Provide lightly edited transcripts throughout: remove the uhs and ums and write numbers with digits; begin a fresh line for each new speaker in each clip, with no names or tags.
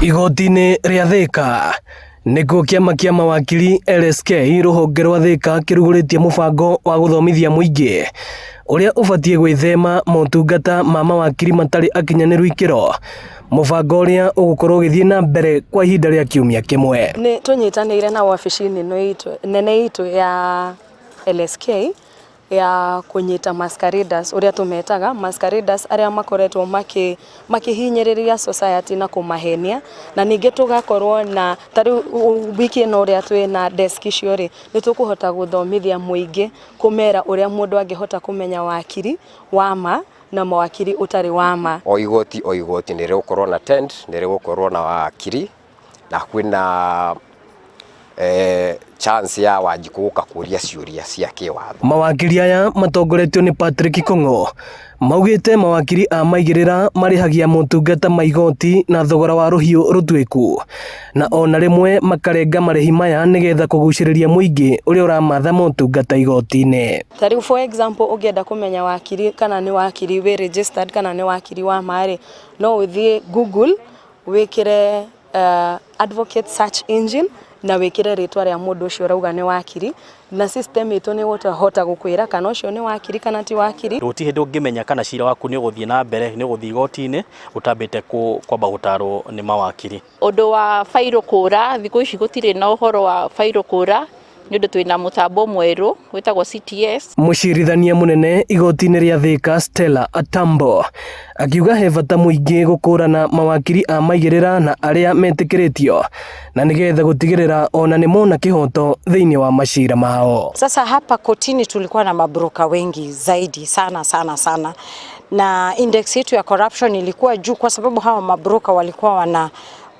Igoti-inĩ rĩa Thika nĩkuo kĩama kĩa mawakiri LSK rũhonge rwa Thika kĩrugũrĩtie mũbango wa gũthomithia mũingĩ ũrĩa ũbatiĩ gwĩthema motungata ma mawakiri matarĩ akinyanĩru ikĩro, mũbango ũrĩa ũgũkorwo ũgĩthiĩ na mbere kwa ihinda rĩa kiumia kĩmwe.
Nĩ tũnyitanĩire na wabici nene itũ ya LSK ya kũnyita masqueraders ũrĩa tũmetaga masqueraders arĩa makoretwo makĩhinyĩrĩria society na kũmahenia. Na ningĩ tũgakorwo na ta rĩu wiki ĩno ũrĩa twĩ na desk icio rĩ, nĩ tũkũhota gũthomithia mũingĩ, kũmera ũrĩa mũndũ angĩhota kũmenya wakiri wa ma na mawakiri ũtarĩ wa ma.
O igoti o igoti nĩ rĩgũkorwo na tent, nĩ rĩgũkorwo na wakiri, na kwĩna chance ya Wanjikũ gũka kũria ciũria cia kĩwatho.
Mawakiri aya matongoretio nĩ Patrick Kong'o maugĩte mawakiri a maigĩrĩra marĩhagia motungata ma igoti na thogora wa rũhiũ rũtuĩku, na ona rĩmwe makarenga marĩhi maya nĩgetha kũgucĩrĩria mũingĩ ũrĩa ũramatha motungata igoti-inĩ.
Ta rĩu, for example, ũngĩenda kũmenya wakiri kana nĩ wakiri wĩ registered kana nĩ wakiri wa ma rĩ, no ũthiĩ Google wĩkĩre advocate search engine na wĩkĩre rĩtwa rĩa mũndũ ũcio ũrauga nĩ wakiri, na system itũ nĩ ĩgũhota gũkwĩra kana ũcio nĩ wakiri kana ti wakiri.
Gũtirĩ hĩndĩ ũngĩmenya kana cira waku nĩ ũgũthiĩ na mbere, nĩ ũgũthiĩ igoti-inĩ ũtambĩte kwamba gũtarwo nĩ mawakiri.
Ũndũ wa bairũ kũra, thikũ ici gũtirĩ na ũhoro wa bairũ kũra nĩ ũndũ twĩna mũtambo mwerũ wĩtagwo CTS.
Mũcirithania mũnene igoti-inĩ rĩa Thika Stella Atambo akiuga he bata mũingĩ gũkũrana mawakiri a maigĩrĩra na arĩa metĩkĩrĩtio na nĩgetha gũtigĩrĩra ona nĩ mona kĩhoto thĩinĩ wa macira mao.
Sasa hapa kotini tulikuwa na mabroka wengi zaidi sana sana sana, na index yetu ya corruption ilikuwa juu kwa sababu hawa mabroka walikuwa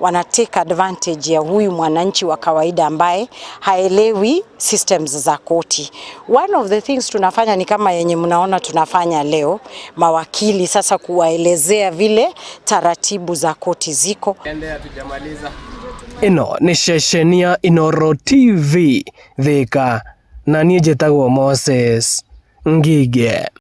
wana take advantage ya huyu mwananchi wa kawaida ambaye haelewi systems za koti. One of the things tunafanya ni kama yenye mnaona tunafanya leo, mawakili sasa kuwaelezea vile taratibu za koti ziko.
Ĩno nĩ ceceni ya Inooro TV Thika, na niĩ njĩtagwo Moses Ngige.